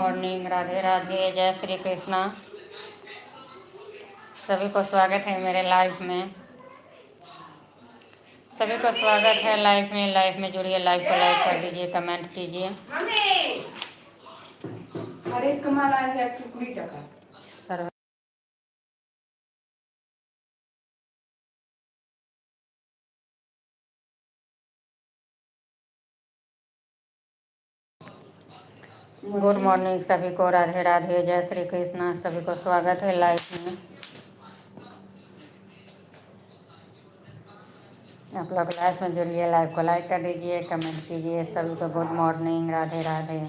Morning, Radhe Radhe, जय श्री कृष्णा। सभी को स्वागत है मेरे लाइफ में। सभी को स्वागत है लाइफ में। लाइफ में जुड़िए, लाइफ को लाइक कर दीजिए, कमेंट कीजिए। हरेक कमाल आहे 120 टाका। सर्व गुड मॉर्निंग सभी को, राधे राधे, जय श्री कृष्णा। सभी को स्वागत है लाइफ में। आप लोग लाइफ में जुड़िए, लाइव को लाइक कर दीजिए, कमेंट कीजिए। सभी को गुड मॉर्निंग, राधे राधे।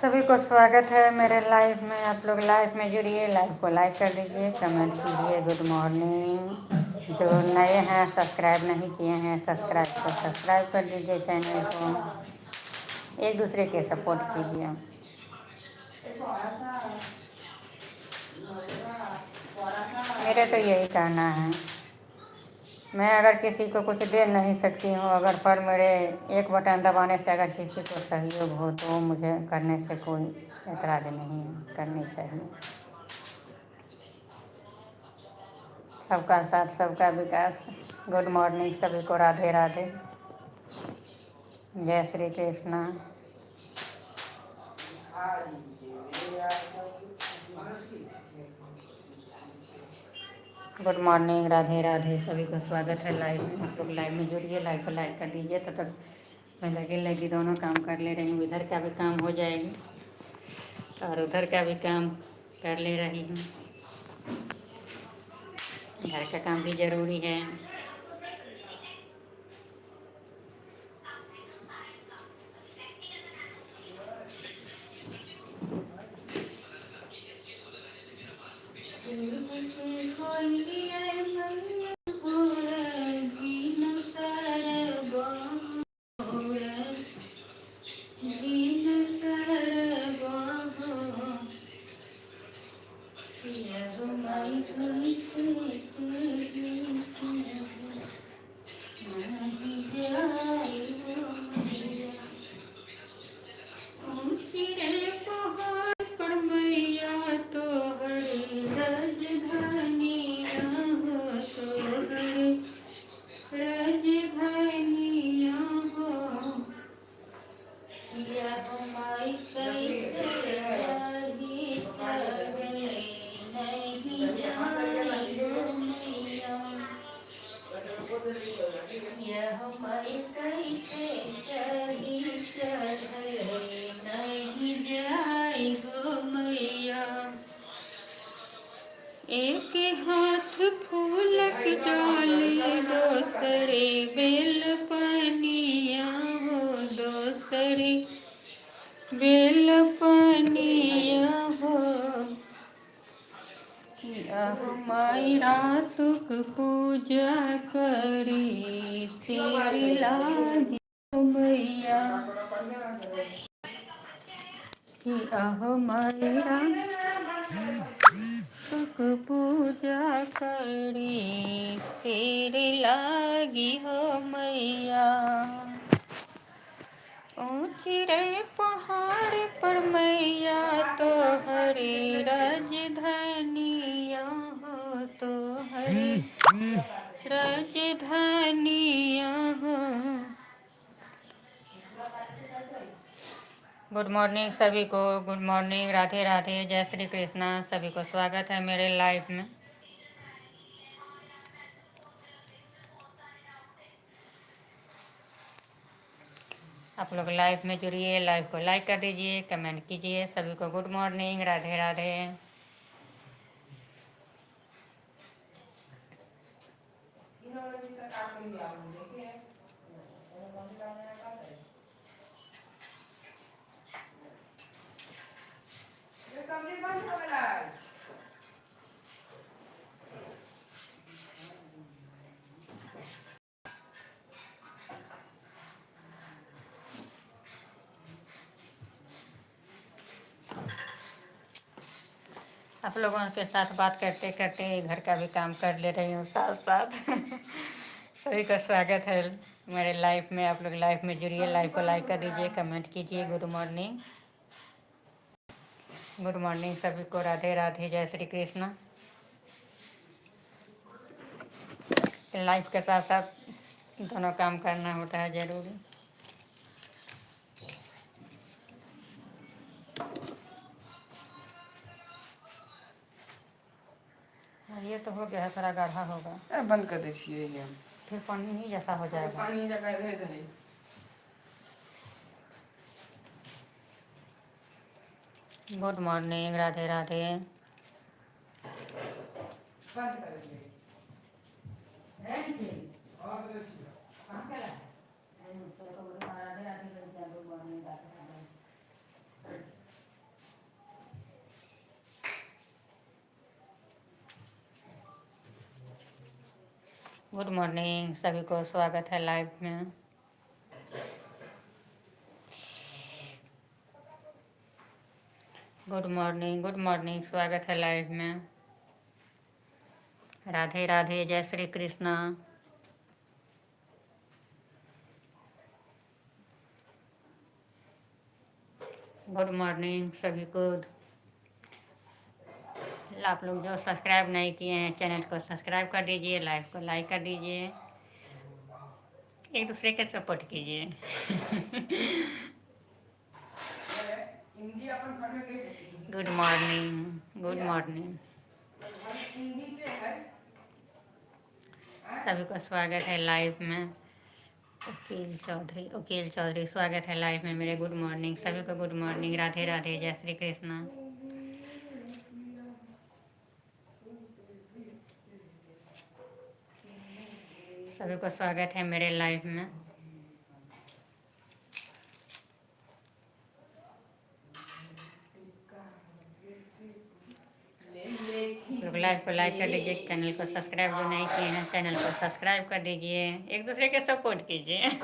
सभी को स्वागत है मेरे लाइफ में। आप लोग लाइफ में जुड़िए, लाइव को लाइक कर दीजिए, कमेंट कीजिए। Good morning. जो नए हैं, सब्सक्राइब नहीं किए हैं, सब्सक्राइब को सब्सक्राइब कर दीजिए चैनल को। एक दूसरे के सपोर्ट कीजिए। मेरे तो यही कहना है, मैं अगर किसी को कुछ दे नहीं सकती हूँ, अगर पर मेरे एक बटन दबाने से अगर किसी को सहयोग हो तो मुझे करने से कोई एतराज़ नहीं है, करनी चाहिए। सबका साथ सबका विकास। गुड मॉर्निंग सभी को, राधे राधे, जय श्री कृष्णा। Good morning, Radhe Radhe. सभी को स्वागत है लाइव में। आप लोग लाइव में जुड़िए, लाइव को लाइक कर दीजिए। तब तक मैं लगी लगी दोनों काम कर ले रही हूँ। इधर का भी काम हो जाएगी और उधर का भी काम कर ले रही हूँ। घर का काम भी ज़रूरी है। एक हाथ फूलक डाली, दोसरे बेल पनिया हो, दोसरे बेल पनिया हो। माई रातुक पूजा करी, सिर लागी मैया। कि अहो माई रातुक पूजा करी, सिर लागी हो मैया। ऊंची रे पहाड़ पर मैया तो हरे राजधानिया हो, तो हरे राजधानिया हो। गुड मॉर्निंग सभी को, गुड मॉर्निंग, राधे राधे, जय श्री कृष्णा। सभी को स्वागत है मेरे लाइफ में। आप लोग लाइव में जुड़िए, लाइव को लाइक कर दीजिए, कमेंट कीजिए। सभी को गुड मॉर्निंग, राधे राधे। आप लोगों के साथ बात करते करते घर का भी काम कर ले रही हूँ साथ साथ। सभी का स्वागत है मेरे लाइफ में। आप लोग लाइफ में जुड़िए, लाइव को लाइक कर दीजिए, कमेंट कीजिए। गुड मॉर्निंग, गुड मॉर्निंग सभी को। राधे राधे, जय श्री कृष्ण। लाइफ के साथ साथ दोनों काम करना होता है ज़रूरी। हाँ, ये तो हो गया है, थोड़ा गाढ़ा होगा। ए, बंद कर दै छियै ये। फिर पानी जैसा हो जाएगा। पानी जकाँ रहि दही। Good morning, Radhe Radhe. बंद कर दियै। गुड मॉर्निंग सभी को, स्वागत है लाइव में। गुड मॉर्निंग, गुड मॉर्निंग, स्वागत है लाइव में। राधे राधे, जय श्री कृष्णा। गुड मॉर्निंग सभी को। आप लोग जो सब्सक्राइब नहीं किए हैं चैनल को सब्सक्राइब कर दीजिए, लाइव को लाइक कर दीजिए, एक दूसरे के सपोर्ट कीजिए। हिंदी अपन घर में कहि सकली। Good morning, good morning Hindi के है। सभी को स्वागत है लाइव में। वकील चौधरी, वकील चौधरी स्वागत है लाइव में मेरे। गुड मॉर्निंग सभी को, गुड मॉर्निंग, राधे राधे, जय श्री कृष्णा। सभी को स्वागत है मेरे लाइव में। लोग लाइव को लाइक कर दीजिए, चैनल को सब्सक्राइब जो नहीं किए हैं चैनल को सब्सक्राइब कर दीजिए, एक दूसरे के सपोर्ट कीजिए।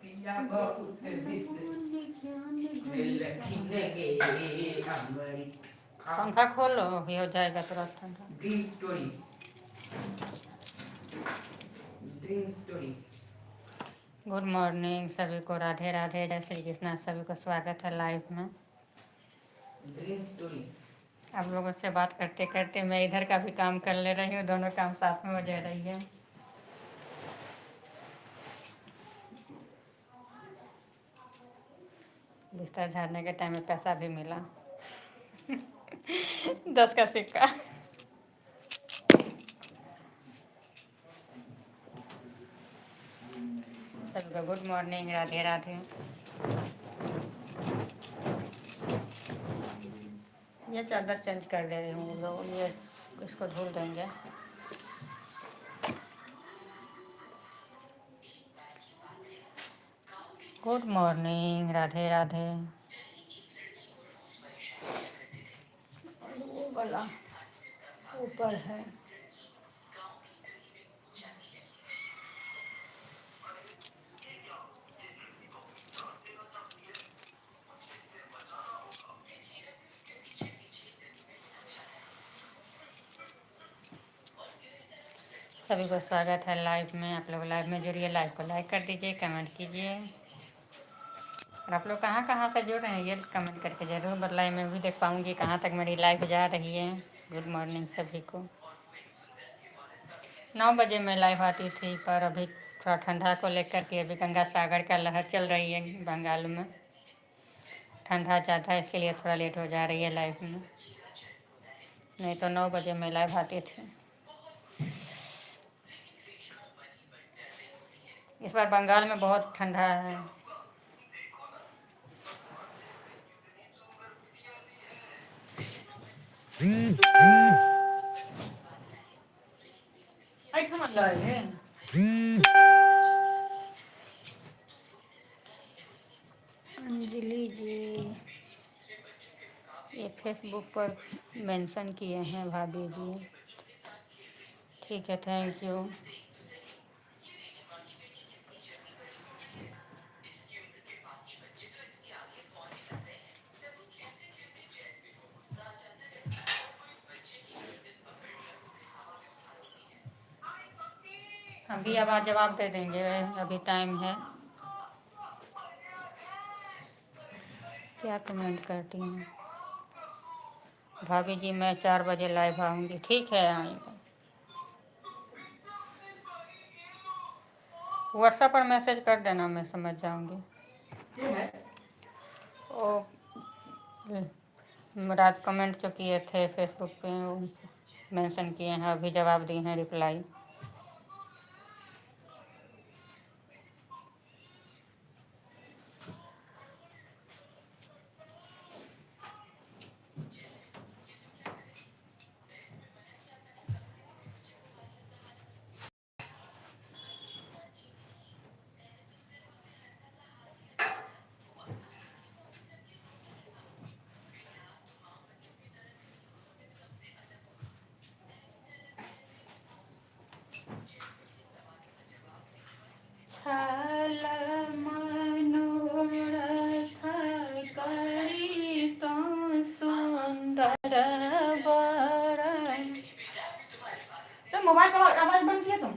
पिया बहुत पंखा खोलो, अभी हो जाएगा तुरंत ठंडा। Dream story, dream story. Good morning सभी को, राधे राधे, जय श्री कृष्णा। सभी को स्वागत है लाइव में। Dream story. आप लोगों से बात करते करते मैं इधर का भी काम कर ले रही हूँ, दोनों काम साथ में हो जा रही है। बिस्तर झाड़ने के टाइम में पैसा भी मिला, 10 का सिक्का। सबको गुड मॉर्निंग, राधे राधे। ये चादर चेंज कर दे रही हूँ लोग, ये इसको धुल देंगे। Good morning, Radhe Radhe. वो वाला ऊपर है। सभी को स्वागत है लाइव में। आप लोग लाइव में जुड़िए, लाइव को लाइक कर दीजिए, कमेंट कीजिए। और आप लोग कहाँ कहाँ से जुड़ रहे हैं ये कमेंट करके ज़रूर बतलाइए, मैं भी देख पाऊँगी कहाँ तक मेरी लाइव जा रही है। गुड मॉर्निंग सभी को। 9 बजे मैं लाइव आती थी, पर अभी थोड़ा ठंडा को लेकर के अभी गंगा सागर का लहर चल रही है बंगाल में, ठंडा ज़्यादा है, इसके लिए थोड़ा लेट हो जा रही है लाइव में, नहीं तो 9 बजे मैं लाइव आती थी। इस बार बंगाल में बहुत ठंडा है। एहिठमा लऽ अयलियै। अंजलि जी, ये फेसबुक पर मेंशन किए हैं भाभी जी। ठीक है, thank you. हम भी आवाज़ जवाब दे देंगे, अभी टाइम है। क्या कमेंट करती हैं भाभी जी? मैं 4 बजे लाइव आऊँगी। ठीक है, आएंगे। व्हाट्सएप पर मैसेज कर देना, मैं समझ जाऊँगी। ओ रात कमेंट जो किए थे फेसबुक पे, मेंशन किए हैं, अभी जवाब दिए हैं, रिप्लाई। छल मनोरथ करी तो सुंदर बर। तो मोबाइल का आवाज बंद किया तुम?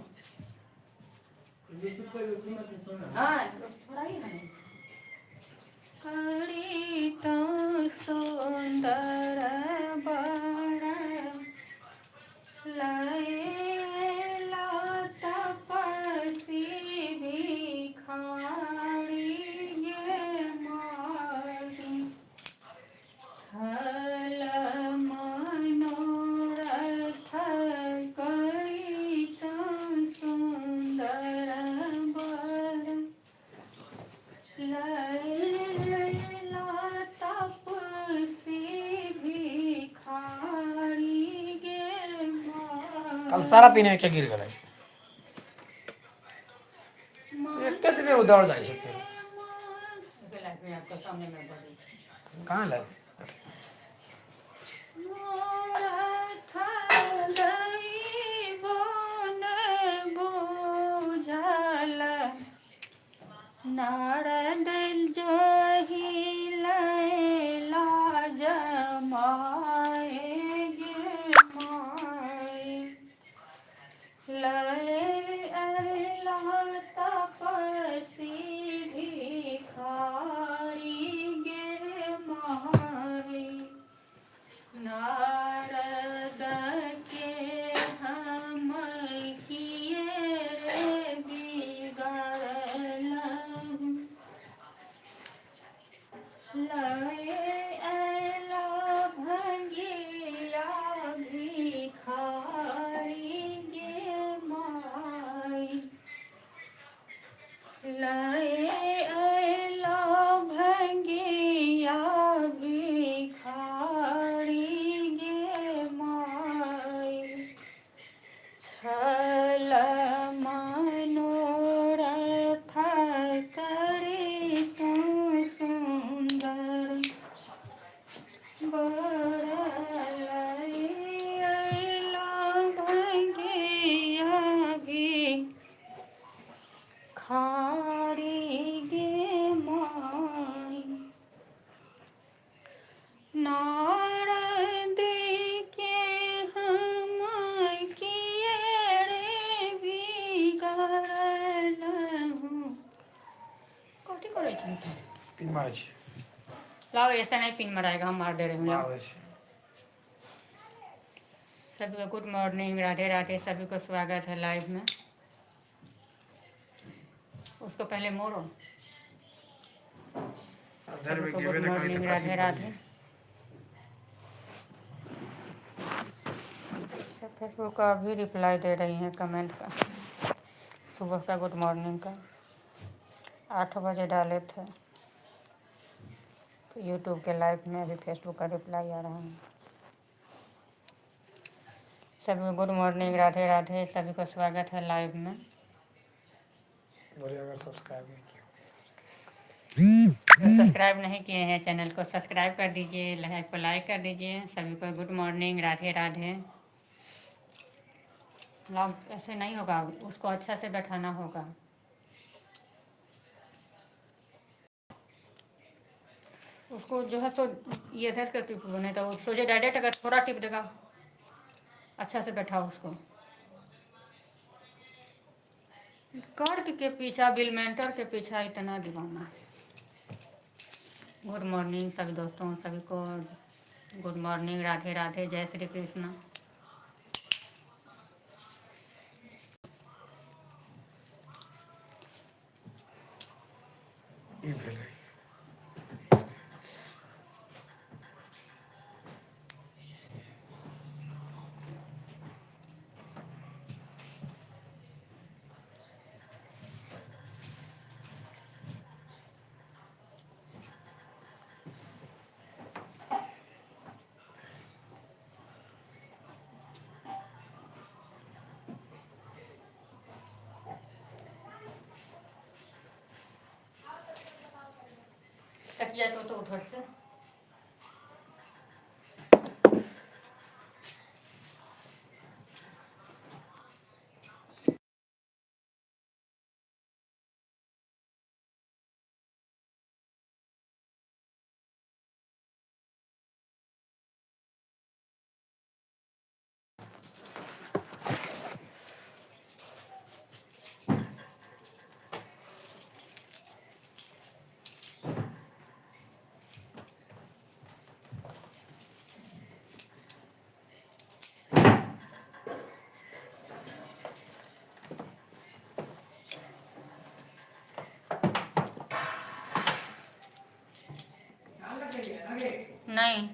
हाँ, थोड़ा ही है। करी तो सुंदर बर लैला तपसी भिखारी गे मारी। छल मनोरथ करी तो सुंदर बर लैला तपसी भिखारी गे कल मारी। सारा पीने के गिर गेलै। एके में उधर जाइ छै फेर। आपके सामने में बड़ी कहाँ लग मोरथ दैबन बुझल नारद जहि लैला जमाए गे माई। लय अला तपसी भिखारी गे माई। नारद के हम किए रे बिगड़लहुँ। लय अला भंगिया भिखारी गे माई। लय अला भंगिया भिखारी गे माई। छल मनोरथ करे तू सुंदर बर लैला भंगिया भिखारी गे माई। नारद के हम किए रे बिगड़लहुँ। कथी करै छी? पिन मारै छी। लाओ, ऐसा नहीं पिन मराएगा, हम मार दे रहे हैं, लाओ। मार दै छी। सभी को गुड मॉर्निंग, राधे राधे। सभी को स्वागत है लाइव में। उसको पहले मोड़ो। अधर सभी में को गिरबे गुड नहि करी मॉर्निंग, तऽ कथी राधे राधे। बोलियै। अच्छा, फेसबुक का अभी रिप्लाई दे रही हैं कमेंट का, सुबह का गुड मॉर्निंग का। 8 बजे डाले थे यूट्यूब के लाइव में, अभी फेसबुक का रिप्लाई आ रहा है। सभी को गुड मॉर्निंग, राधे राधे। सभी को स्वागत है लाइव में। बोलिए, अगर सब्सक्राइब नहीं किया। जो सब्सक्राइब नहीं किए हैं चैनल को सब्सक्राइब कर दीजिए, लाइव को लाइक कर दीजिए। सभी को गुड मॉर्निंग, राधे राधे। लाओ, ऐसे नहीं होगा, उसको अच्छा से बैठाना होगा। उसको जो है सो ये इधर का टिप बने तो सोझे डायरेक्ट अगर थोड़ा टिप देगा, अच्छा से बैठाओ उसको। कर्क के पीछा, बिल मेंटर के पीछा इतना दीवाना। गुड मॉर्निंग सभी दोस्तों, सभी को गुड मॉर्निंग, राधे राधे, जय श्री कृष्ण। ई भेलै। तकिया तो उधर से। नहीं।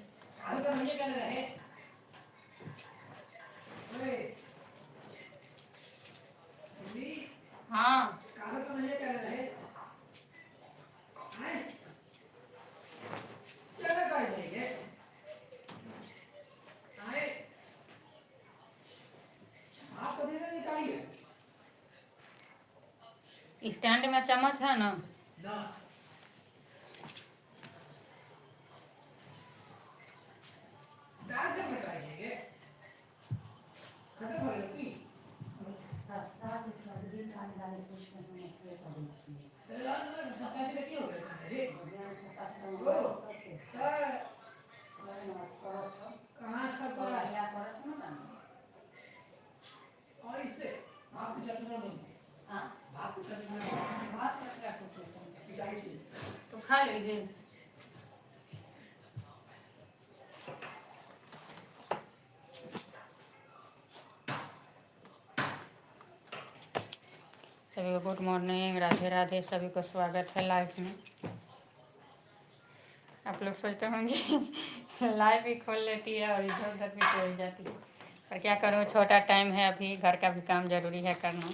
हाँ, स्टैंड में चम्मच है ना? तो खा लीजिए। सभी को गुड मॉर्निंग, राधे राधे। सभी को स्वागत है लाइव में। आप लोग सोचते होंगे लाइव भी खोल लेती है और इधर उधर भी चल जाती है, पर क्या करूँ, छोटा टाइम है अभी, घर का भी काम जरूरी है करना।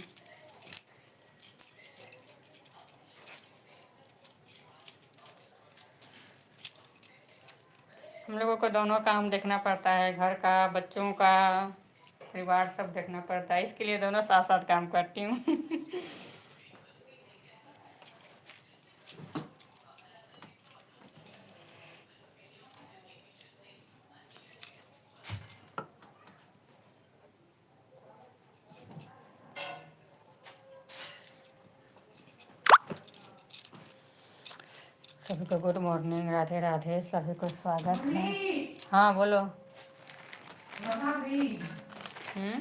हम लोगों को दोनों काम देखना पड़ता है, घर का, बच्चों का, परिवार सब देखना पड़ता है। इसके लिए दोनों साथ साथ काम करती हूँ। सभी को गुड मॉर्निंग, राधे राधे। सभी को स्वागत है। हाँ बोलो। हम्म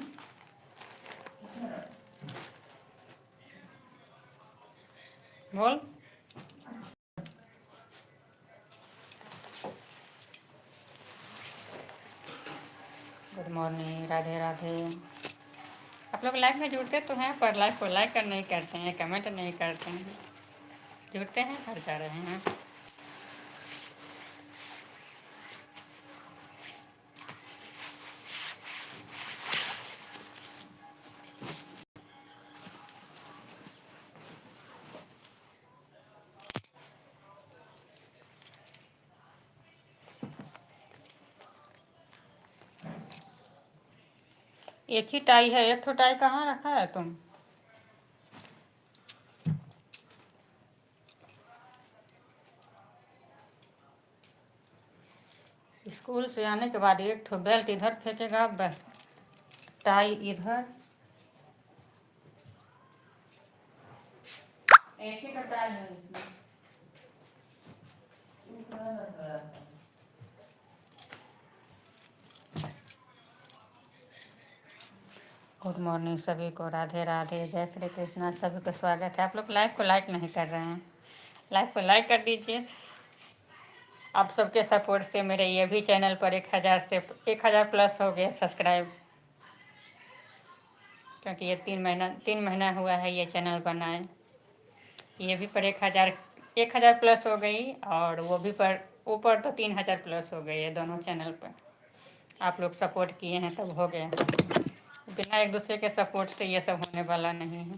बोल। Good morning, Radhe Radhe. आप लोग लाइव में जुड़ते तो हैं पर लाइव को लाइक कर नहीं करते हैं, कमेंट नहीं करते हैं। जुड़ते हैं हर जा रहे हैं। एक ही टाई है, एक ठो टाई कहाँ रखा है तुम? स्कूल से आने के बाद एक ठो बेल्ट इधर फेंकेगा, टाई इधर, एक ही तो टाई है इसमें। गुड मॉर्निंग सभी को, राधे राधे, जय श्री कृष्णा, सभी को स्वागत है। आप लोग लाइव को लाइक नहीं कर रहे हैं, लाइव को लाइक कर दीजिए। आप सबके सपोर्ट से मेरे ये भी चैनल पर 1000 से 1000 प्लस हो गया सब्सक्राइब, क्योंकि ये 3 महीना हुआ है ये चैनल बनाए। ये भी पर 1000 प्लस हो गई और वो भी पर ऊपर तो 3000 प्लस हो गई है। दोनों चैनल पर आप लोग सपोर्ट किए हैं तब हो गया। बिना एक दूसरे के सपोर्ट से ये सब होने वाला नहीं है।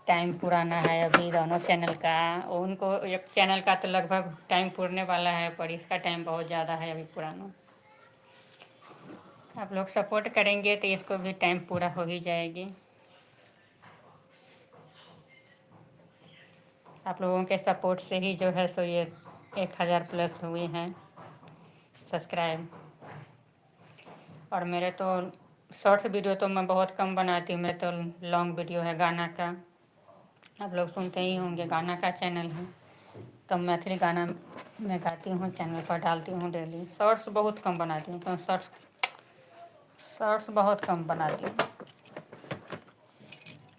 टाइम पुराना है अभी दोनों चैनल का। उनको एक चैनल का तो लगभग टाइम पुरने वाला है, पर इसका टाइम बहुत ज़्यादा है अभी पुराना। आप लोग सपोर्ट करेंगे तो इसको भी टाइम पूरा हो ही जाएगी। आप लोगों के सपोर्ट से ही जो है सो ये 1000 प्लस हुए हैं सब्सक्राइब। और मेरे तो शॉर्ट्स वीडियो तो मैं बहुत कम बनाती हूँ, मेरे तो लॉन्ग वीडियो है गाना का, आप लोग सुनते ही होंगे, गाना का चैनल है, तो मैथिली गाना मैं गाती हूँ, चैनल पर डालती हूँ डेली। शॉर्ट्स बहुत कम बनाती हूँ, तो शॉर्ट्स शॉर्ट्स बहुत कम बनाती हूँ।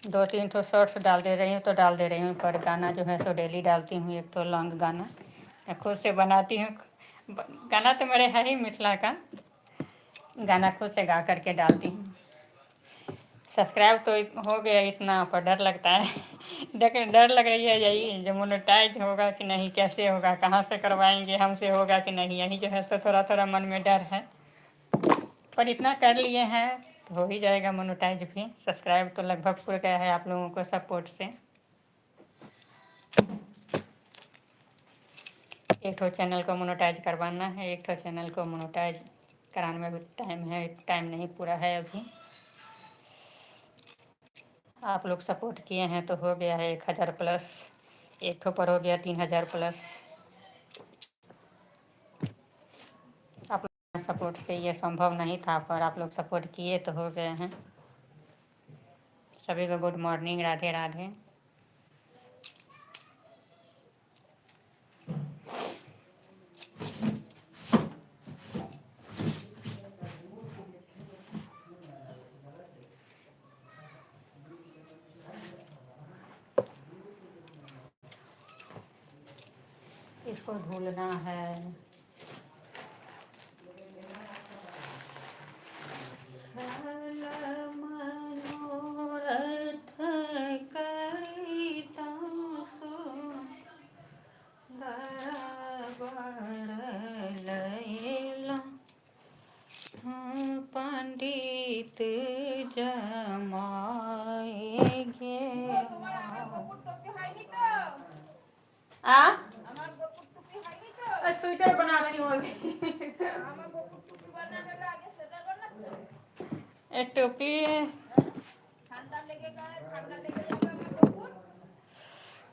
2-3 तो शॉर्ट्स डाल दे रही हूँ तो डाल दे रही हूँ, पर गाना जो है सो डेली डालती हूँ। एक तो लॉन्ग गाना मैं खुद से बनाती हूँ। गाना तो मेरे है ही मिथिला का गाना, खुद से गा करके डालती हूँ। सब्सक्राइब तो हो गया इतना, पर डर लगता है, देख डर लग रही है यही जो मोनेटाइज होगा कि नहीं, कैसे होगा, कहाँ से करवाएंगे, हमसे होगा कि नहीं, यही जो है सो थोड़ा थोड़ा मन में डर है। पर इतना कर लिए हैं तो हो ही जाएगा मोनेटाइज भी। सब्सक्राइब तो लगभग पूरा गया है आप लोगों को सपोर्ट से। एक ठो चैनल को मोनेटाइज करवाना है, एक ठो चैनल को मोनेटाइज कराने में भी टाइम है, टाइम नहीं पूरा है अभी। आप लोग सपोर्ट किए हैं तो हो गया है 1000 प्लस, एक ठो पर हो गया 3000 प्लस। आप लोग सपोर्ट से ये संभव नहीं था, पर आप लोग सपोर्ट किए तो हो गए हैं। सभी को गुड मॉर्निंग, राधे राधे। इसको धुलना है। मनोरथ करिता सुन्दर बर लैला, पंडित जमाएगे। তোমার আমার গোপুর টুপি হয়নি তো? आ আমার গোপুর টুপি হয়নি তো? स्वेटर बना रही हूँ अभी। আমার গোপুর টুপি বানানো আগে সোয়েটার বানাচ্ছ? एक टोपी। ঠান্ডা লেগে গেলে, ঠান্ডা লেগে যাবে আমার গোপুর।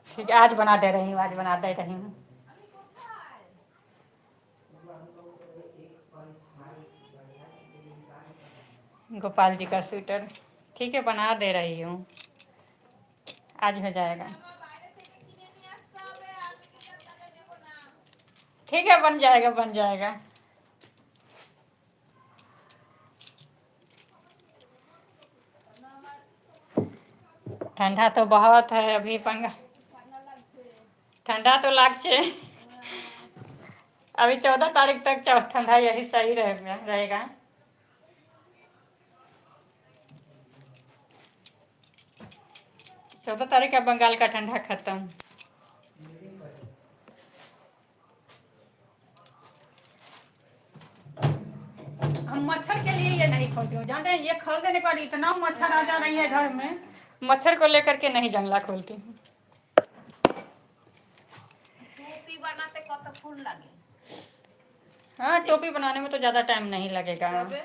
ठीक है, आज बना दे रही हूँ, आज बना दे रही हूँ। আমি কোথায়? गोपाल जी का स्वेटर ठीक है, बना दे रही हूँ, आज हो जाएगा। আমার বাইরে থেকে কিনে নিয়ে আসতে হবে, আমি কিনে টাকা নেবো না। ठीक है, बन जाएगा, बन जाएगा। ठंडा तो बहुत है अभी पंगा। ঠান্ডা লাগছে। ठंडा तो लागছে अभी 14 तारीख तक, ठंडा यही सही रहेगा रहेगा। 14 तारीख का बंगाल का ठंडा खत्म। हम मच्छर के लिए ये नहीं खोलती हूँ, जानते हैं, ये खोल देने के बाद इतना मच्छर आ जा रही है घर में, मच्छर को लेकर के नहीं जंगला खोलती हूँ। টুপি বানাতে কতক্ষণ লাগে? हाँ, टोपी बनाने में तो ज़्यादा टाइम नहीं लगेगा। তবে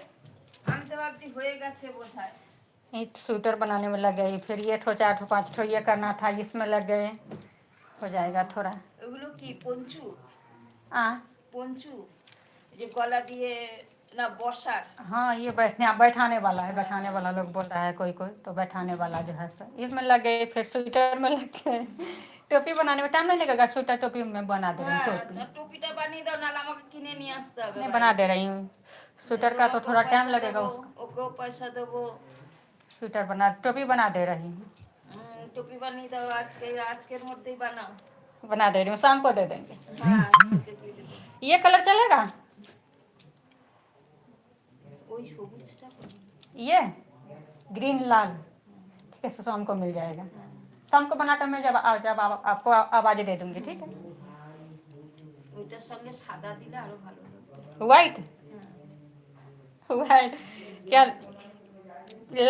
আমি তো ভাবছি হয়ে গেছে বোধহয়। ये स्वेटर बनाने में लग गई, फिर ये ठो चार ठो पाँच ठो ये करना था, इसमें लग गए, हो जाएगा थोड़ा। ওগুলো কি পঞ্চু? आ পঞ্চু এই যে গলা দিয়ে না বসার? हाँ, ये बैठने बैठाने वाला है, बैठाने वाला लोग बोल रहा है कोई कोई, तो बैठाने वाला जो है सो इसमें लग गए, फिर स्वेटर में लग गए। टोपी बनाने में टाइम नहीं लगेगा, स्वेटर टोपी में बना दे रही हूँ। হ্যাঁ टोपी টোপিটা বানিয়ে দাও, নাহলে আমাকে কিনে নিয়ে আসতে হবে नहीं বাইরে। बना दे रही हूँ, स्वेटर का तो তোমাকেও थोड़ा टाइम পয়সা लगेगा দেবো, उसको। ওকেও পয়সা দেবো। स्वेटर बना टोपी बना दे रही हूँ। টোপি বানিয়ে দাও আজকে, আজকের মধ্যেই বানাও। बना दे रही हूँ, शाम को दे देंगे। হ্যাঁ কালকে দিয়ে দেবো। ये कलर चलेगा? ওই সবুজটা করো। ये ग्रीन लाल ठीक है, शाम को मिल जाएगा। शाम को बनाकर मैं जब जब आपको आवाज़ दे दूंगी, ठीक है? ওইটার সঙ্গে সাদা দিলে আরো ভালো লাগবে। वाइट? হ্যাঁ। वाइट क्या,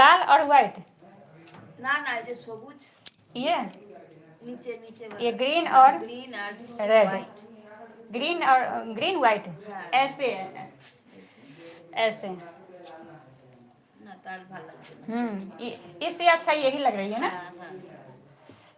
लाल और वाइट? না না, এই যে সবুজ। ये নিচে নিচে। ये ग्रीन और গ্রিন আর रेड। হোয়াইট। ग्रीन और ग्रीन वाइट। हाँ। ऐसे ऐसे। না তার ভালো লাগছে না। इससे अच्छा यही लग रही है ना? হ্যাঁ হ্যাঁ।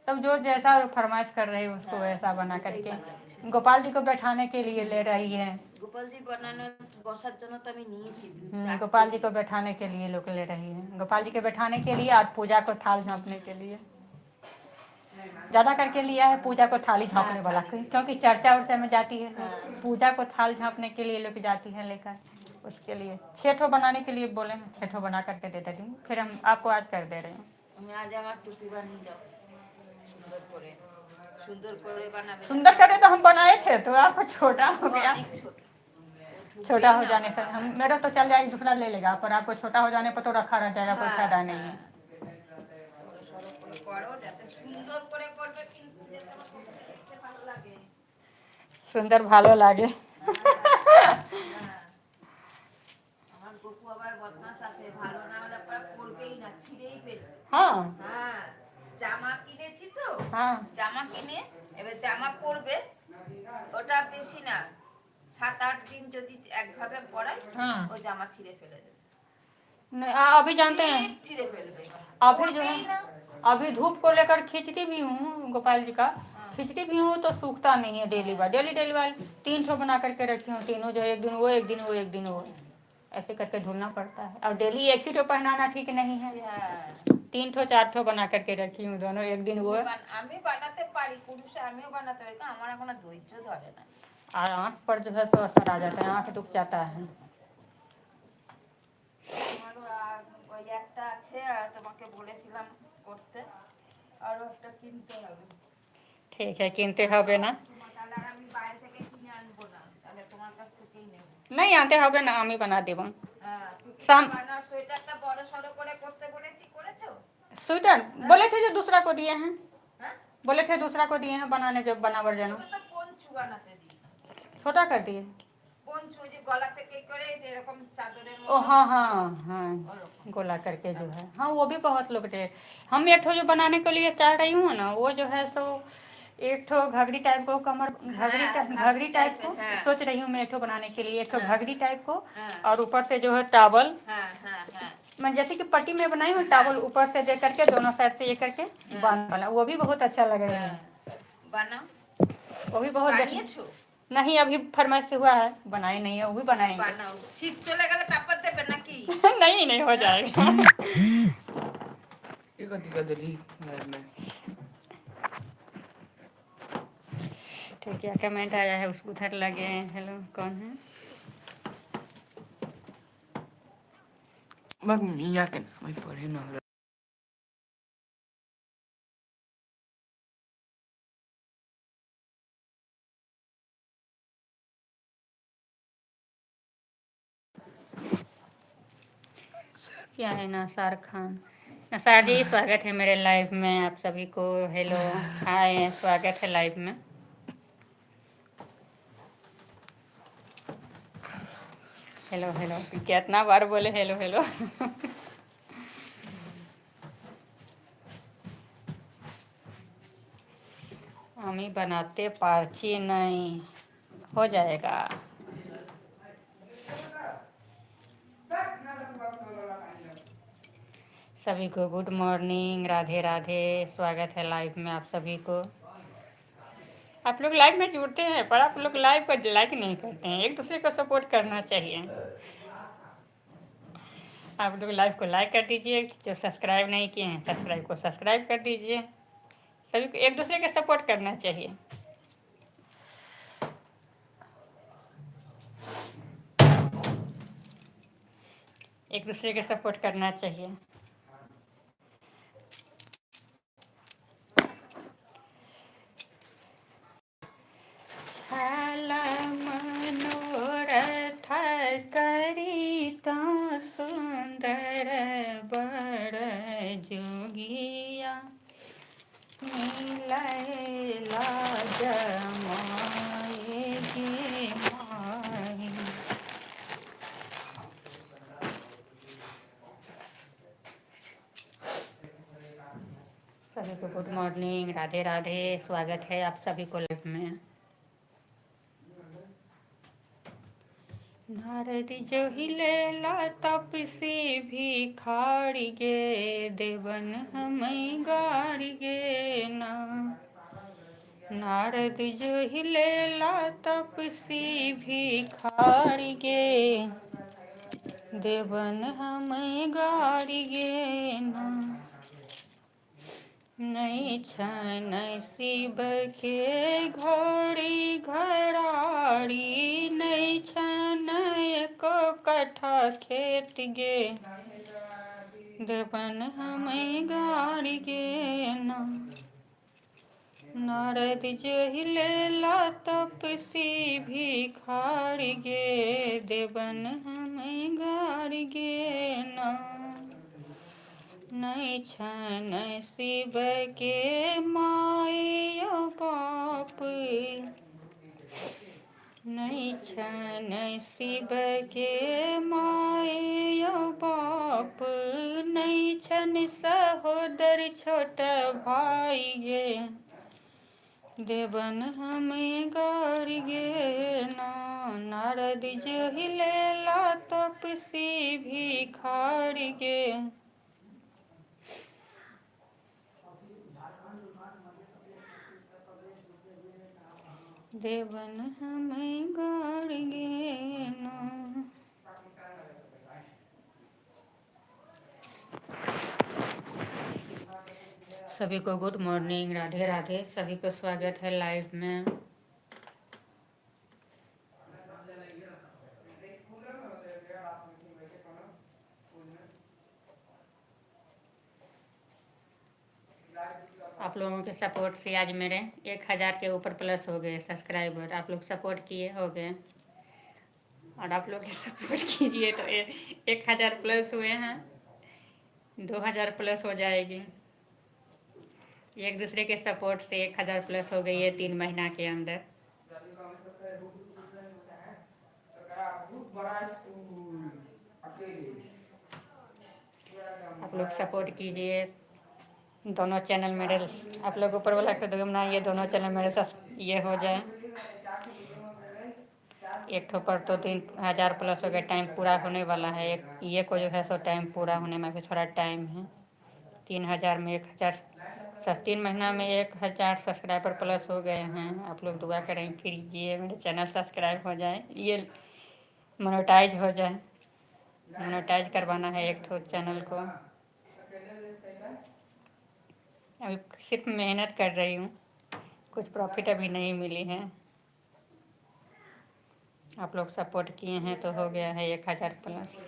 सब जो जैसा फरमाइश कर रही है उसको हाँ, वैसा बना वही करके। बात। गोपाल जी को बैठाने के लिए ले रही है। গোপালজি বানানোর বসার জন্য তো আমি নিয়েছি দু চারটে। गोपाल जी को बैठाने के लिए लोग ले रही है, गोपाल जी के बैठाने के लिए और पूजा को थाल झाँपने के लिए ज़्यादा करके लिया है, पूजा को थाली झाँपने वाला, क्योंकि चर्चा उर्चा में जाती है। पूजा को थाल झाँपने के लिए लोग जाती है लेकर, उसके लिए छः ठो बनाने के लिए बोले हैं, छः ठो बना करके दे देती हूँ, फिर हम आपको आज कर दे रहे हैं। আমি আজ আমার টুপি বানিয়ে দাও সুন্দর করে, সুন্দর করে বানাবে। सुंदर करे तो हम बनाए थे तो आपको छोटा हो गया। অনেক ছোট। छोटा हो जाने से हम मेरा तो चल जाएगा, दूसरा ले लेगा, पर आपको छोटा हो जाने पर तो रखा रह जाएगा, कोई फायदा नहीं है। বড় সড়ো করে করো, যাতে সুন্দর করে করবে, কিন্তু যাতে আমার টুপিটা দেখতে ভালো লাগে। सुंदर ভালো লাগে। হ্যাঁ। আমার গপু আবার বদমাশ আছে, ভালো না হলে পরে পরবেই না, ছিঁড়েই ফেলবে। हाँ। হ্যাঁ, জামা কিনেছি তো। জামা কিনে এবার জামা পরবে, ওটা বেশি না, 7-8 দিন যদি একভাবে পরাই, ওই জামা ছিঁড়ে ফেলে দেবে। नहीं, अभी जानते हैं ঠিক ছিঁড়ে ফেলবে। अभी जो পরবেই है না। अभी धूप को लेकर खींचती भी हूँ, गोपाल जी का खींचती भी हूँ तो सूखता नहीं है। डेली बार डेली डेली बार तीन ठो बना करके रखी हूँ, तीनों जो है एक दिन वो, एक दिन वो, एक दिन वो, ऐसे करके धुलना पड़ता है। और डेली एक ही ठो पहनाना ठीक नहीं है। হ্যাঁ। तीन ठो चार ठो बना करके रखी हूँ, दोनों एक दिन वो। আমি বানাতে পারি, কুরুষে আমিও বানাতে পারি, কিন্তু আমার এখনো ধৈর্য ধরে না। और आँख पर जो है सो असर आ जाता है, आँख दुख जाता है। আমারও আর ওই একটা আছে, আর তোমাকে বলেছিলাম করতে, আরো একটা কিনতে হবে। ठीक है, কিনতে হবে না। তোমার তাহলে আর আমি বাইরে থেকে কিনে আনবো না, তাহলে তোমার কাছ থেকেই নেবো। नहीं, আনতে হবে না, আমি বানা দেবো। হ্যাঁ, টুপিটা বানাও, সোয়েটারটা বড় সড়ো করে করতে বলেছি, করেছো? स्वेटर बोले थे जो दूसरा को दिए हैं। হ্যাঁ। बोले थे दूसरा को दिए हैं बनाने, जब बनावर जानो। ওটা তো পঞ্চু বানাতে দিয়েছি। छोटा कर दिए। পঞ্চু ওই যে গলা থেকে করে যেরকম চাদরের ओ মতো। हाँ हाँ हाँ। ওরকম। गोला करके जो है, हाँ, वो भी बहुत लोग थे। हम एक ठो जो बनाने के लिए चाह रही हूँ ना, वो जो है सो एक ठो घघरी टाइप को, कमर घघरी टाइप, घघरी टाइप को। सोच रही हूँ मैं एक ठो बनाने के लिए, एक ठो घघरी टाइप को और ऊपर से जो है टावल। হ্যাঁ হ্যাঁ হ্যাঁ। मैं जैसे कि पट्टी में बनाई हूँ, टावल ऊपर से दे करके दोनों साइड से ये करके बांध वाला, वो भी बहुत अच्छा लगेगा। হ্যাঁ বানাও। वो भी बहुत বানিয়েছো? नहीं, अभी फरमाइश हुआ है, बनाए नहीं है, वो भी बनाएंगे। বানাও, শীত চলে গেলে তারপর দেবে নাকি? नहीं नहीं, हो जाएगा। ये कथी कर देली लाइव में? तो क्या कमेंट आया है उस उधर लगे हैं। हेलो, कौन है? बस मियाँ के नाम पढ़े ना। क्या है नसार खान, नसार जी, स्वागत है मेरे लाइव में आप सभी को। हेलो, हाय, स्वागत है लाइव में। हेलो हेलो, कितना बार बोले हेलो हेलो। আমি বানাতে পারছি नहीं, हो जाएगा। सभी को गुड मॉर्निंग, राधे राधे। स्वागत है लाइव में आप सभी को। आप लोग लाइव में जुड़ते हैं पर आप लोग लाइव को लाइक नहीं करते हैं। एक दूसरे को सपोर्ट करना चाहिए। आप लोग लाइव को लाइक कर दीजिए, जो सब्सक्राइब नहीं किए हैं सब्सक्राइब को सब्सक्राइब कर दीजिए। सभी को एक दूसरे के सपोर्ट करना चाहिए। एक दूसरे के सपोर्ट करना चाहिए। छल मनोरथ करी तो सुंदर बर जोगिया, मिलैला जमाए गे माही। सभी को गुड मॉर्निंग, राधे राधे। स्वागत है आप सभी को लाइव में। नारद जो हिलेला तपसी भिखारी गे, देवन हमें गाड़ी गे ना। नारद जो हिलेला तपसी भिखारी गे, देवन हमें गाड़ी गे ना। नहीं छन शिव के घड़ी घराड़ी, नहीं छन एको कट्ठा खेत गे, देवन हमें गाड़ी गे ना। नारद जहिलेला तपसी भिखारी गे, देवन हमें गाड़ी गे ना। नहीं छन शिव के माय बाप, नहीं छन शिव के माय बाप, नहीं छन सहोदर छोट भाई गे, देवन हमें गाड़ी गे ना। नारद जहिलेला तपसी भिखारी गे। देवन हमें गाड़ी गे ना। सभी को गुड मॉर्निंग, राधे राधे। सभी को स्वागत है लाइव में। आप लोगों के सपोर्ट से आज मेरे 1000 के ऊपर प्लस हो गए सब्सक्राइबर। आप लोग सपोर्ट किए हो गए और आप लोग सपोर्ट कीजिए तो 1000 प्लस हुए हैं, 2000 प्लस हो जाएगी। एक दूसरे के सपोर्ट से 1000 प्लस हो गई है 3 महीना के अंदर। आप लोग सपोर्ट कीजिए दोनों चैनल मेरे। आप लोग ऊपर वाला को ना ये दोनों चैनल मेरे साथ ये हो जाए। एक ठो पर तो 3000 प्लस हो गया, टाइम पूरा होने वाला है। एक ये को जो है सो टाइम पूरा होने में भी थोड़ा टाइम है। 3000 में 1000, 3 महीना में 1000 सब्सक्राइबर प्लस हो गए हैं। आप लोग दुआ करें कीजिए मेरे चैनल सब्सक्राइब हो जाए, ये मोनेटाइज हो जाए। मोनेटाइज करवाना है एक ठो चैनल को। अभी सिर्फ मेहनत कर रही हूँ, कुछ प्रॉफिट अभी नहीं मिली है। आप लोग सपोर्ट किए हैं तो हो गया है 1000 प्लस।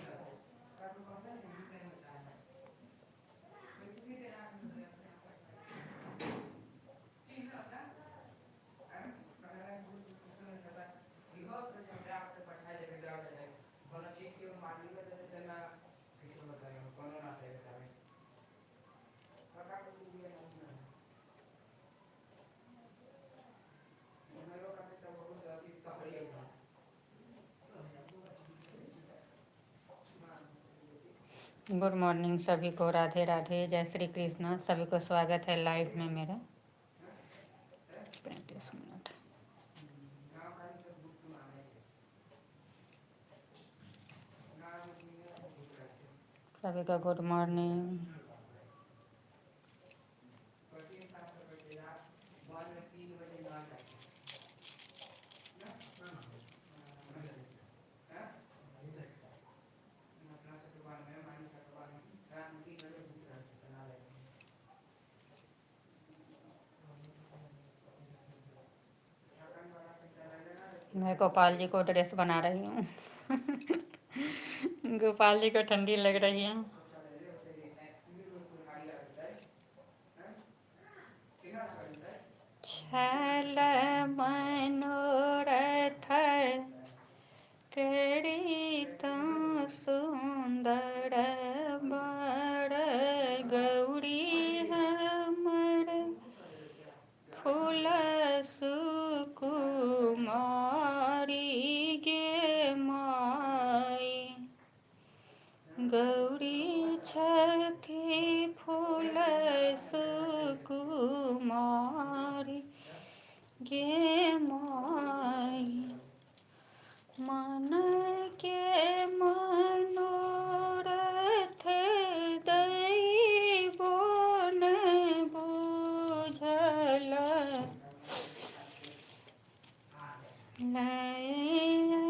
गुड मॉर्निंग सभी को, राधे राधे, जय श्री कृष्णा। सभी को स्वागत है लाइव में मेरा। 35 मिनट। सभी का गुड मॉर्निंग। मैं गोपाल जी को ड्रेस बना रही हूँ। गोपाल जी को ठंडी लग रही है। छल मनोरथ तेरी तो सुंदर बड़ गौरी हमर फूल सुकुमारी गे माई। गौरी छथि फूल सुकुमारी गे माई। मन के मनोरथ दैबो न बुझल। लैला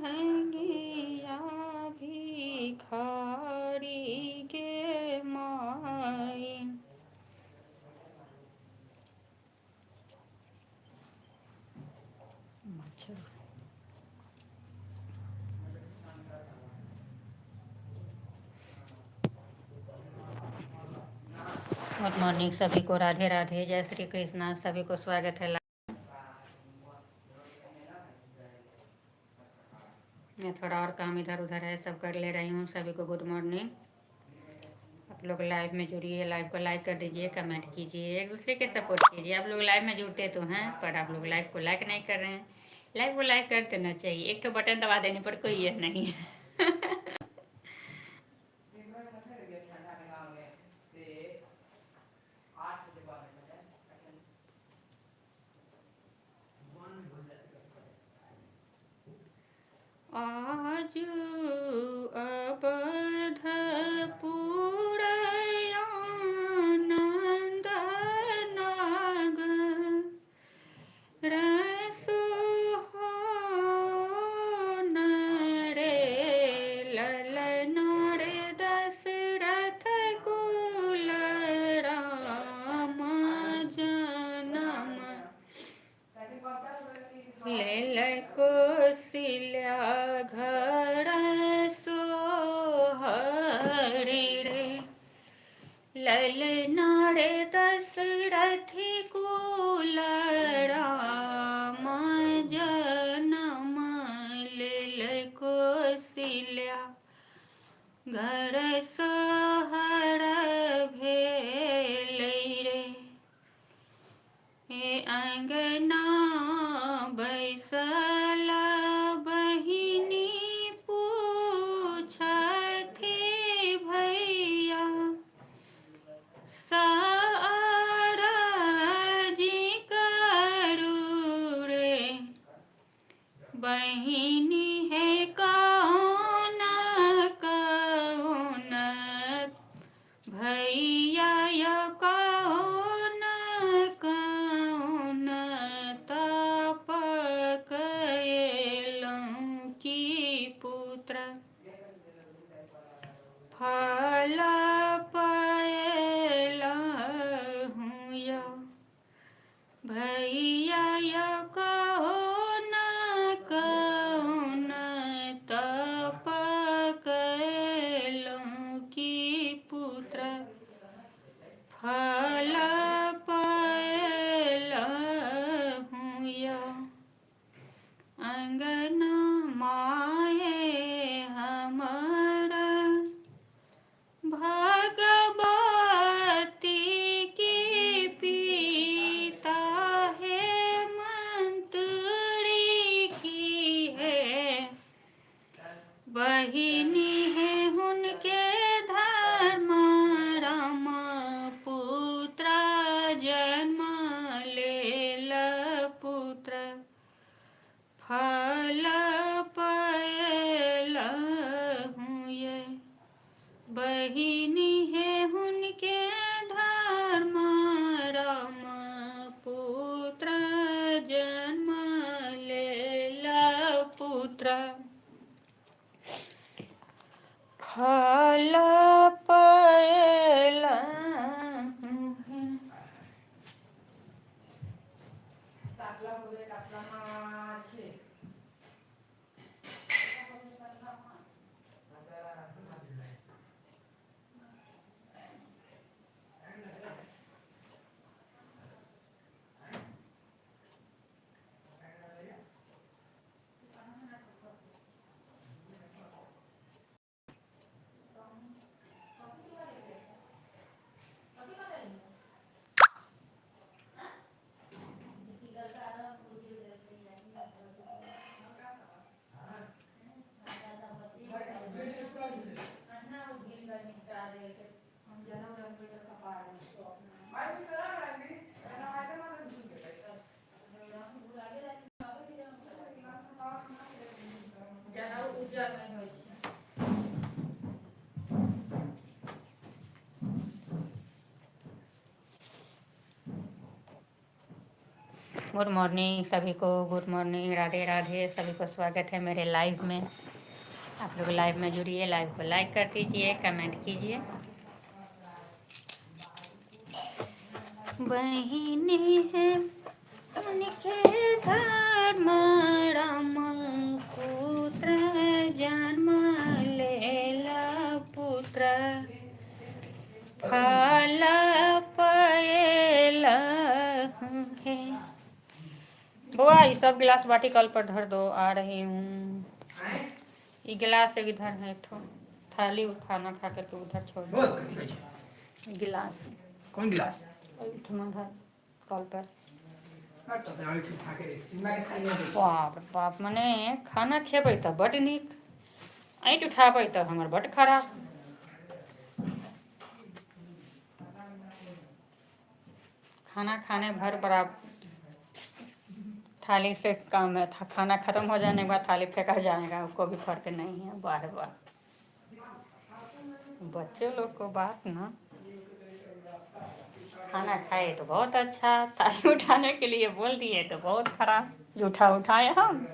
भंगिया भिखारी गे माई। मच्छर। गुड मॉर्निंग सभी को, राधे राधे, जय श्री कृष्णा। सभी को स्वागत है। मैं थोड़ा और काम इधर उधर है, सब कर ले रही हूँ। सभी को गुड मॉर्निंग। आप लोग लाइव में जुड़िए, लाइव को लाइक कर दीजिए, कमेंट कीजिए, एक दूसरे के सपोर्ट कीजिए। आप लोग लाइव में जुड़ते तो हैं, पर आप लोग लाइव को लाइक नहीं कर रहे हैं। लाइव को लाइक कर देना चाहिए, एक तो बटन दबा देने पर कोई यह नहीं है। आज अवधपुर आनंद नगर सुहान रे ललन रे दशरथ कुल राम जनम लेल कोसिल्या घर सोहरी रे ललना रे दशरथी कुल राम जनम लेल कोसिल्या घर सोहर भेल रे। हे अंगना बैसल बहिनी पूछथि भैया सारजी करू रे बहिनी है कौन कौन भैया या कौन कौन तप कएलहुँ की पुत्र फल पएलहुँ या भैया या कौन कौन तप कएलहुँ की पुत्र फल पएलहुँ या। अंगना माए हमर भगवती के पिता हेमंत पुत्र फल पयला। गुड मॉर्निंग सभी को, गुड मॉर्निंग, राधे राधे। सभी को स्वागत है मेरे लाइव में। आप लोग लाइव में जुड़िए, लाइव को लाइक कर दीजिए, कमेंट कीजिए। बहिनी है उनके धर्म राम पुत्र जन्म लेला पुत्र फल पयला है। बुआ ये सब गिलास बाटी कल पर धर दो, आ रही हूँ। ये गिलास एक इधर है, एक ठो थाली खाना खा करके उधर छोड़ दो। गिलास। कौन गिलास? ओहिठमा धर कल पर। बाप रे बाप, मने खाना खेबै तऽ बड्ड नीक, ऐंठ उठाबै तऽ हमर बड्ड खराब। खाना खाने भर बड़ा थाली से काम है, खाना खत्म हो जाने के बाद थाली फेंका जाएगा, उसको भी फर्क नहीं है। बार बार बच्चे लोग को बात ना, खाना खाए तो बहुत अच्छा, थाली उठाने के लिए बोल दिए तो बहुत खराब, जूठा उठाए हम।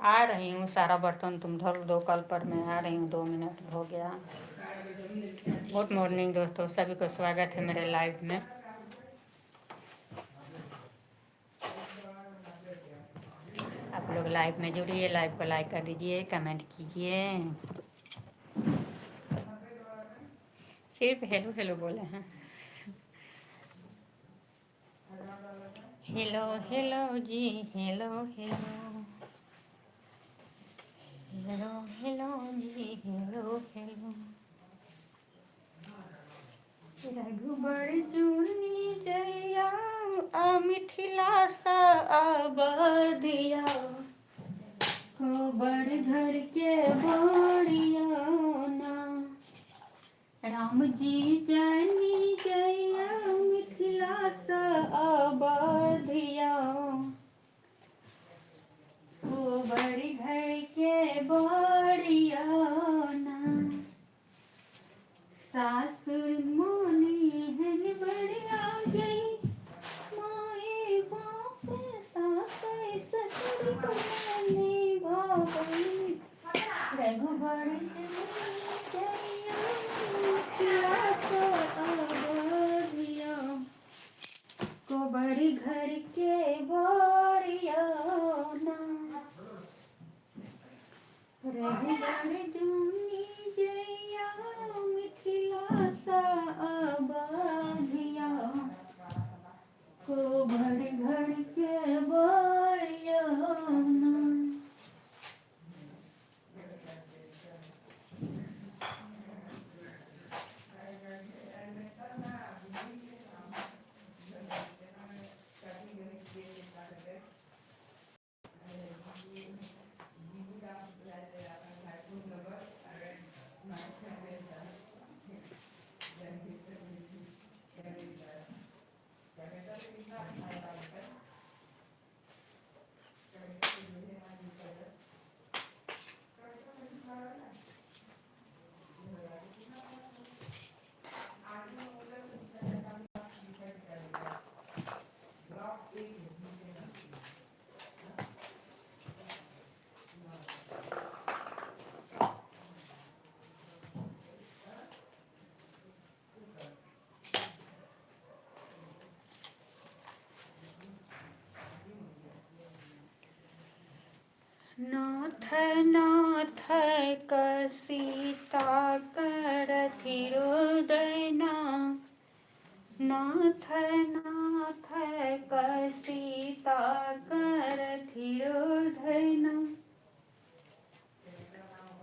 आ रही हूँ, सारा बर्तन तुम धर दो कल पर, मैं आ रही हूँ, 2 मिनट हो गया। गुड मॉर्निंग दोस्तों, सभी को स्वागत है मेरे लाइव में। आप लोग लाइव में जुड़िए, लाइव को लाइक कर दीजिए, कमेंट कीजिए। सिर्फ हेलो हेलो बोले हैं। हेलो हेलो जी, हेलो हेलो हेलो हेलो जी, हेलो हेलो। रघुबर जुनी जया आ मिथिला सा आबादिया, गोबर घर के बोरिया ना। राम जी जानी जया मिथिला सा आबादिया, गोबर घर के बोरिया ना। सासुर मोनी हन बढ़िया गई, माए बाप सास ससुर को भाई। रघुबर जया मिथिला सा आबादिया। नाथ नाथ सीता करथि रोदना, नाथ नाथ सीता करथि रोदना।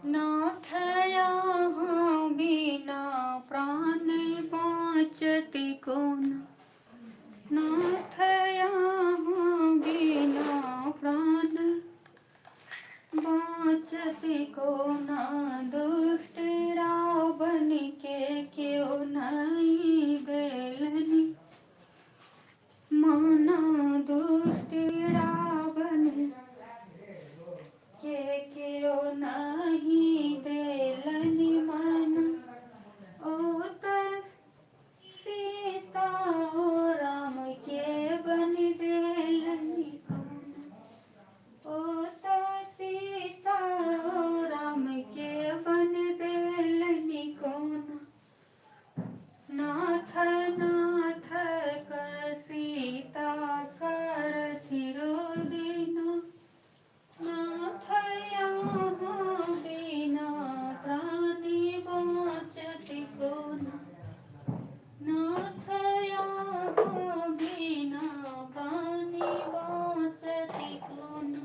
नाथ अहाँ बिना प्राण बाँचति कोन, नाथ अहाँ बिना प्राण बाँचति कोना। दुष्ट रावण के क्यों नहीं देलनि माना, दुष्ट रावण के क्यों नहीं देलनि माना। ओ त सीता राम के बन देलनि कोना, ओ त सीता राम के बन देलनि कोना। नाथ नाथ सीता करथि रोदना, नाथ अहाँ बिना प्राणी बाँचति कोना, नाथ अहाँ बिना प्राणी बाँचति कोना।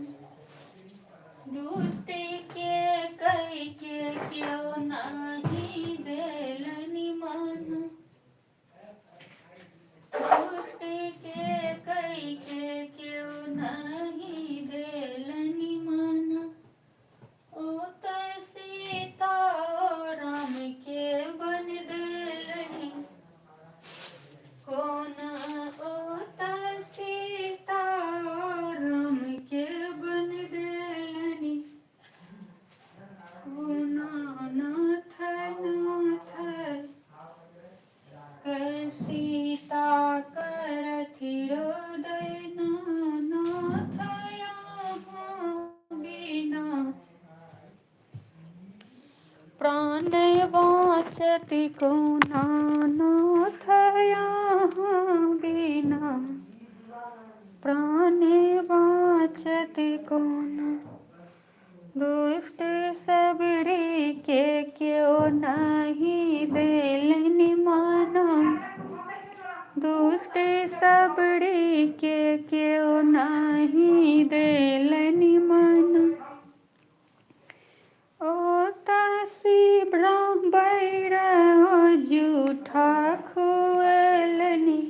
दुष्ट के कहि के क्यों नहीं देलनि माना, दुष्ट के कहि के क्यों नहीं देलनि माना। ओ त सीता राम के बन देलनि कोना, ओ त सीता राम के बन देलनि कोना। नाथ नाथ सीता करथि रोदना, नाथ अहाँ बिना प्राण बाँचति कोना, नाथ अहाँ बिना प्राण बाँचति कोना। दुष्ट सबरी के क्यों नहीं देलनि माना, दुष्ट सबरी के क्यों नहीं देलनि माना। ओ त बैर जूठा खुएलनि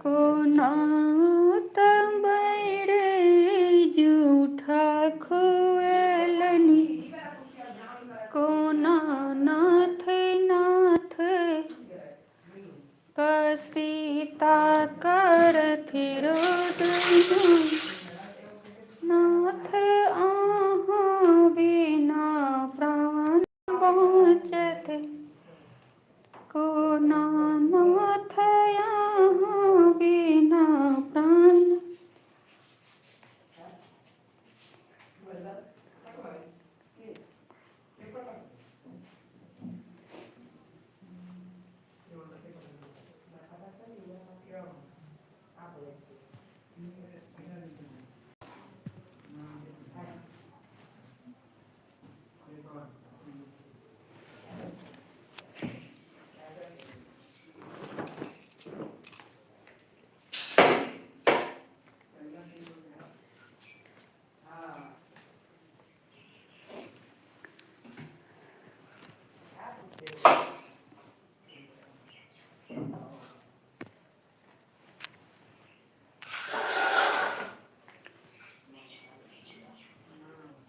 कोना, त बैर जूठा खुएलनि कोना। नाथ नाथ सीता करथि रोदना, नाथ अहाँ बिना प्राण बाँचत कोना, नाथ अहाँ बिना प्राण।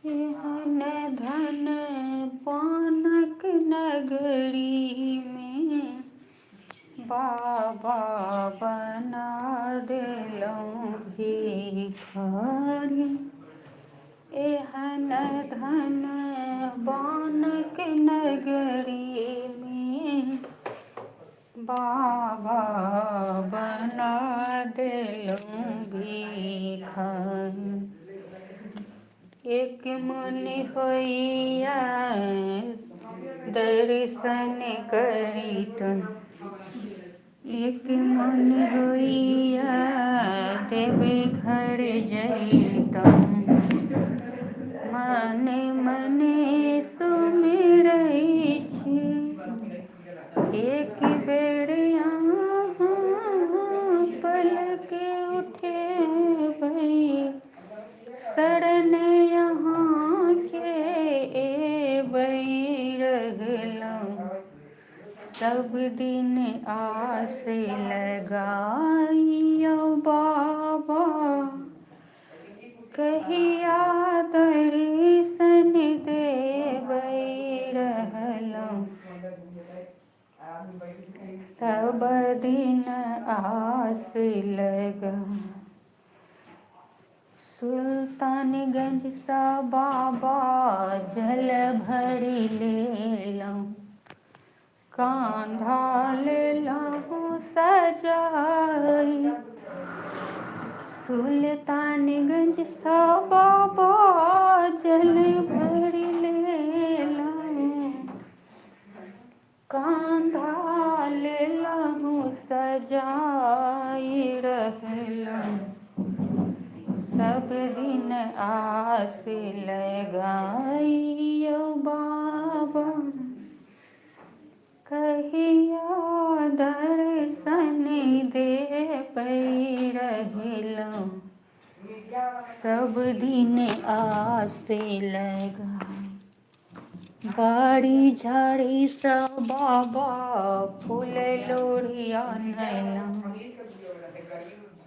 एहन धन पानक नगरी में बाबा बना देलहुँ भिखारी, एहन धन बानक नगरी में बाबा बना देलहुँ भिखारी। एक मन होइया दर्शन करितौं, एक मन होइया देवघर जइतौं। मने मने सुमिरै छी, एक बेर अहाँ पलक उठेबै, शरण अहाँके एबै रहलहुँ। सब दिन आस लगाइयो बाबा, कहिया दर्शन देबै रहलहुँ। सब दिन आस लगा। सुल्तानगंजसँ बाबा जल भरि लेलहुँ, कान्धा लेलहुँ सजाई। सुल्तानगंजसँ बाबा जल भरि लेलहुँ, कान्धा लेलहुँ सजाई रहलहुँ। सब दिन आस लगाइयो बाबा, कहिया दर्शन देबै रहलहुँ। सब दिन आस लगा। बाड़ी झाड़ीसँ बाबा फूल लोढ़ी आनलहुँ,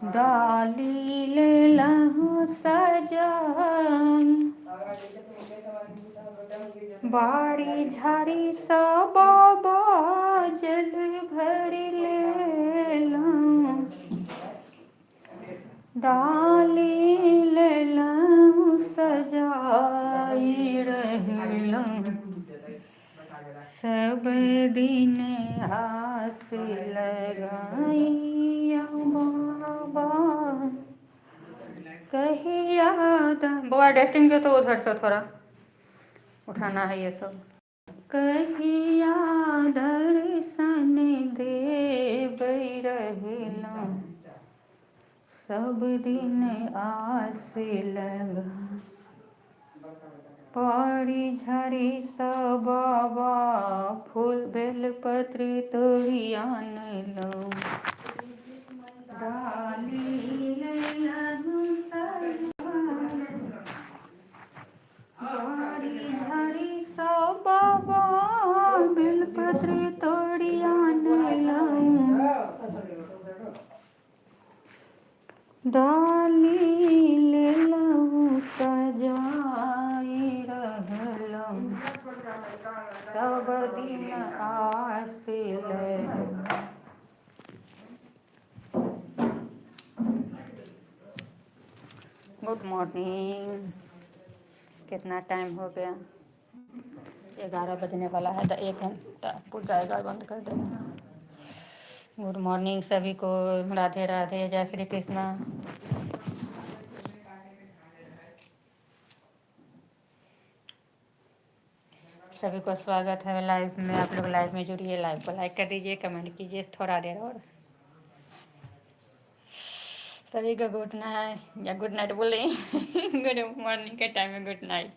डाली लेलहुँ सजाई। बाड़ी झाड़ीसँ बाबा जल भरि लेलहुँ, डाली लेलहुँ सजाई रहलहुँ। सब दिन आस लगाइयो बाबा, कहिया। बौआ डस्टिंग के तो उधर से थोड़ा उठाना है ये सब। कहिया दर्शन देबै रहलहुँ, सब दिन आस लगा। बाड़ी झाड़ीसँ बाबा फूल बेलपत्र तोड़ि आनलहुँ, डाली लेलहुँ सजाई। बाड़ी झाड़ीसँ बाबा बेलपत्र तोड़ि आनलहुँ, डाली लेलहुँ सजाई रहलहुँ। सब दिन आस लगा। Good morning. कितना टाइम हो गया? 11 बजने वाला है, तो 1 घंटा पूरा जाएगा, बंद कर देना। गुड मॉर्निंग सभी को, राधे राधे, जय श्री कृष्णा। सभी को स्वागत है लाइव में। आप लोग लाइव में जुड़िए, लाइव को लाइक कर दीजिए, कमेंट कीजिए थोड़ा देर और। सभी को गुड नाइट या गुड नाइट बोले, गुड मॉर्निंग के टाइम में good night.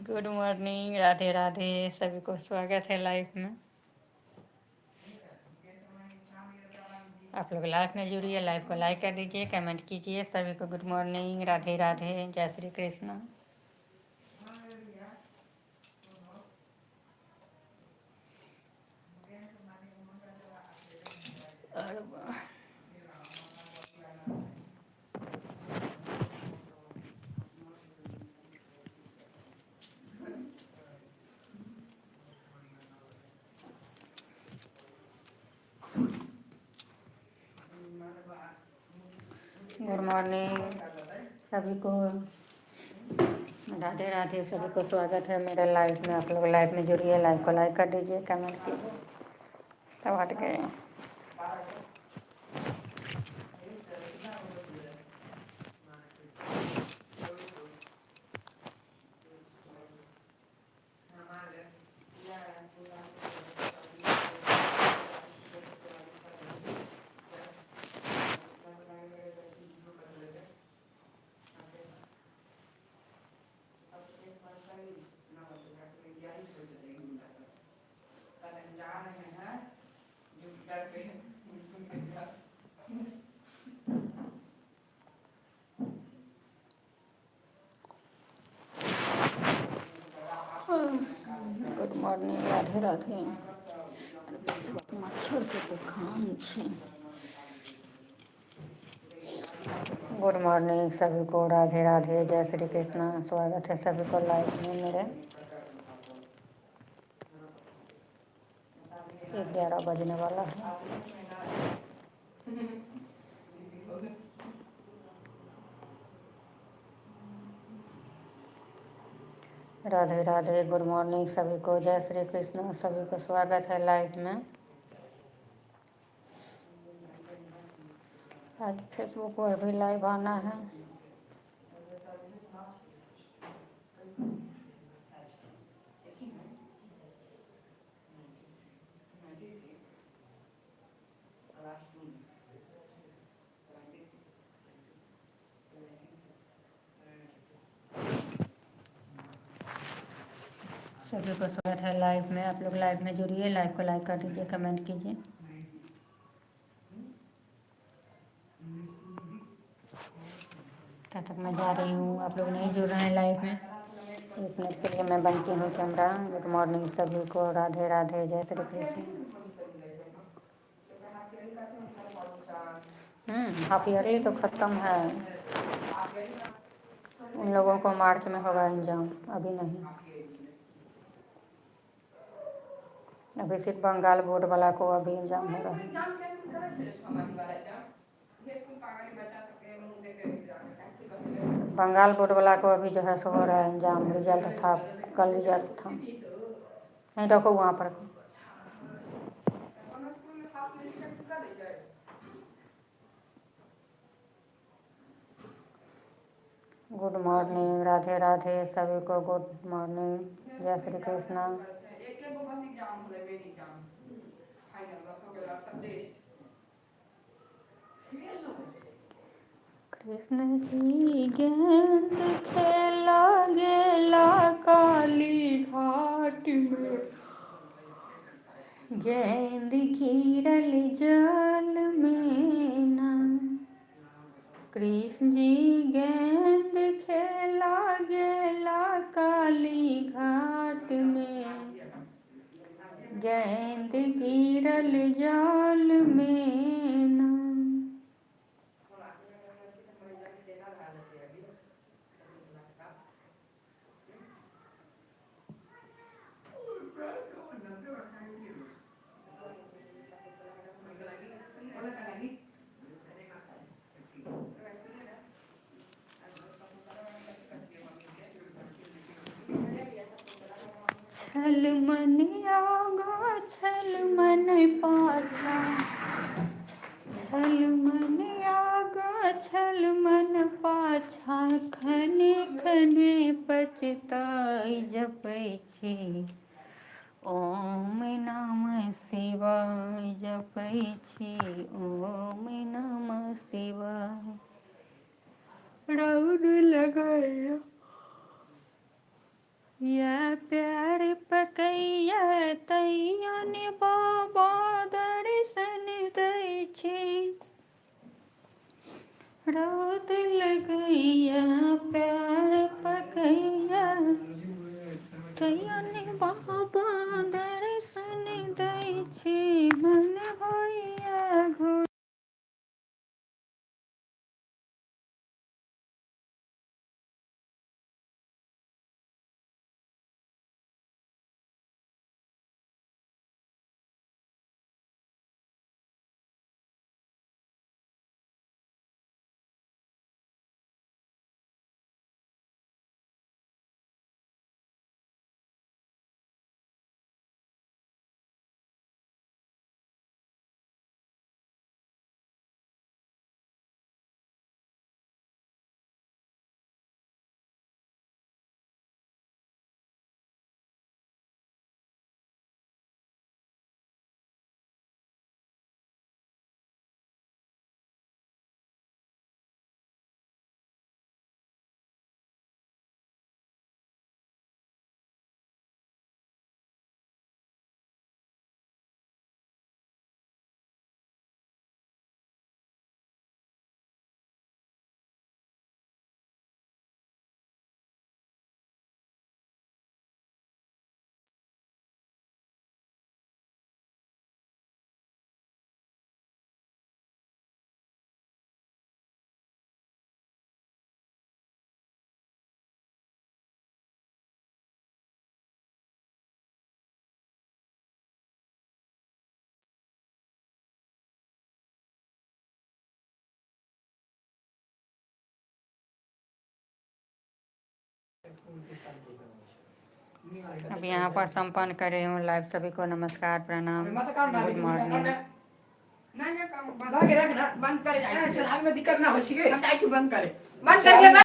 Good morning, Radhe Radhe, सभी को स्वागत है लाइव में। आप लोग लाइव में जुड़िए, लाइव को लाइक कर दीजिए, कमेंट कीजिए। सभी को गुड मॉर्निंग, राधे राधे, जय श्री कृष्ण। गुड मॉर्निंग सभी को, राधे राधे, सभी को स्वागत है मेरे लाइव में। आप लोग लाइव में जुड़िए, लाइव को लाइक कर दीजिए, कमेंट कीजिए। सब हट गए। राधे राधे। मच्छरके तूफान छै। गुड मॉर्निंग सभी को, राधे राधे, जय श्री कृष्णा। स्वागत है सभी को लाइव में मेरे। 11 बजने वाला है। राधे राधे, गुड मॉर्निंग सभी को, जय श्री कृष्णा। सभी को स्वागत है लाइव में। आज फेसबुक पर भी लाइव आना है। सभी को स्वागत है लाइव में। आप लोग लाइव में जुड़िए, लाइव को लाइक कर दीजिए, कमेंट कीजिए। तब तक मैं जा रही हूँ, आप लोग नहीं जुड़ रहे हैं लाइव में। एक मिनट के लिए मैं बनती हूँ कैमरा। गुड मॉर्निंग सभी को, राधे राधे, जय श्री कृष्ण। हाफ ईयरली तो ख़त्म है, उन लोगों को मार्च में होगा एग्जाम, अभी नहीं। अभी सिर्फ बंगाल बोर्ड वाला को अभी एग्जाम हो रहा है। बंगाल बोर्ड वाला को अभी जो है सो हो रहा है एग्जाम। रिजल्ट था कल, रिजल्ट था नहीं, रखो वहाँ पर। गुड मॉर्निंग, राधे राधे सभी को, गुड मॉर्निंग, जय श्री कृष्णा। कृष्ण जी गेंद खेला गेला काली घाट में, गेंद गिरल जल में ना। कृष्ण जी गेंद खेला गेला काली घाट में, गेंद गिरल जल में ना। छल मन आगा छल मन पाछा, छल मन आगा छल मन पाछा, खने खने पछताई जपै छी, ओम नमः शिवाय जपै छी, ओम नमः शिवाय। रौद लगैया या प्यार पकैया तैया ने बाबा दर्शन दै छी, रौद लगैया प्यार पकैया तैया ने बाबा दर्शन दै छी, मन होइया घुर। अब यहाँ पर संपन्न कर रही हूँ लाइव। सभी को नमस्कार, प्रणाम, गुड मॉर्निंग। बंद करे, दिक्कत ना हो। बंद करके।